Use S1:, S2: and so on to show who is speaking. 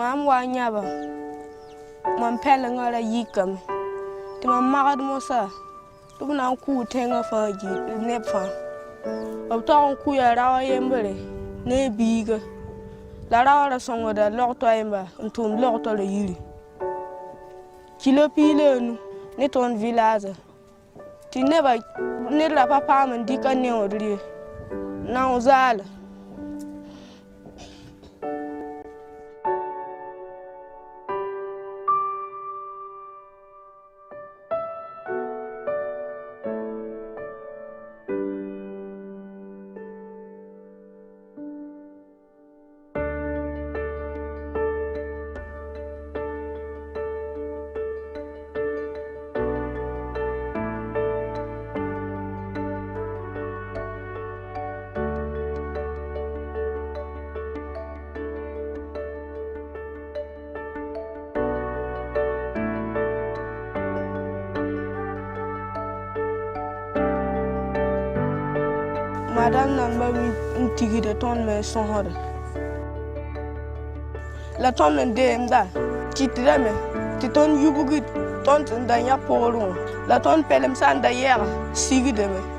S1: Mam wa n yãba, mam pɛlengã ra yikame tɩ mam magd mosã tɩ b na n kʋʋ tẽngã fãa neb fãa. B tog n kʋya rao a yembre ne a biiga la raoã ra sõngda logto a yemba n tʋm logtɔ ra yiri. Kilo piig la a nu ne tõnd village tɩ nebã ned ra pa paam n dɩk a neoodr ye nao zaala. Madame nan ba n tigda tõnd me n sõsda. La tõnd n deemda kɩtdame tɩ tõnd yubg tõnd sẽn da yã poorẽ wã la tõnd pɛlemsã n da yɛg sigdame.